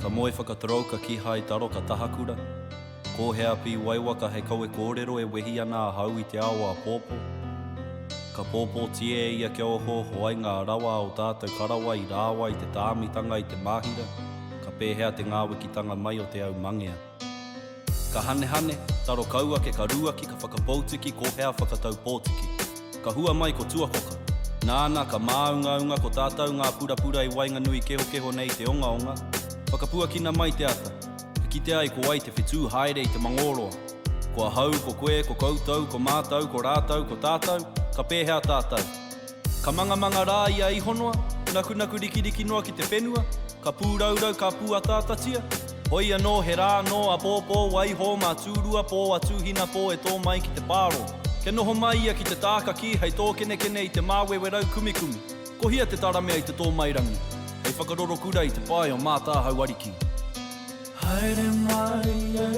Ka moe whakatarouka kihai taro ka tahakura. Ko hea pīwaiwaka hei kawe kōrero e wehi ana ahau i te ao āpōpō. Ka pōpōtia e ia kia ohooho ai ngā rawa o tātou karawa i rāwa i te tāmitanga i te mahira, ka pēhea te ngāwekitanga mai o te aumangea. Ka hanehane, taro kau ake ka ruaki ka whakapoutiki ko hea whakatau pōtiki. Ka hua mai ko tuakoka. Nāna ka māungaunga ko tātou ngā purapura i waenganui kehokeho nei te ongaonga, whakapuakina mai te ata. Ka kite ai ko wai te whetū haere i te mangōroa. Ko ahau, ko koe, ko koutou, ko mātou, ko rātou, ko tātou, ka pēhea tātou? Ka mangamanga rā ia iho noa, nakunaku rikiriki noa ki te whenua, ka pūraurau ka pūataatatia. Hoi anō he rā anō apōpō waiho mā Tūrua pō a Tūhinapō e tō mai ki te pārō. Kia noho mai ia ki te tākaki hei tōkenekene i te māwewerau kumikumi. Kohia te taramea i te tōmairangi, hei whakarorokura i te pae o Mātāhau Ariki. Haere mai e.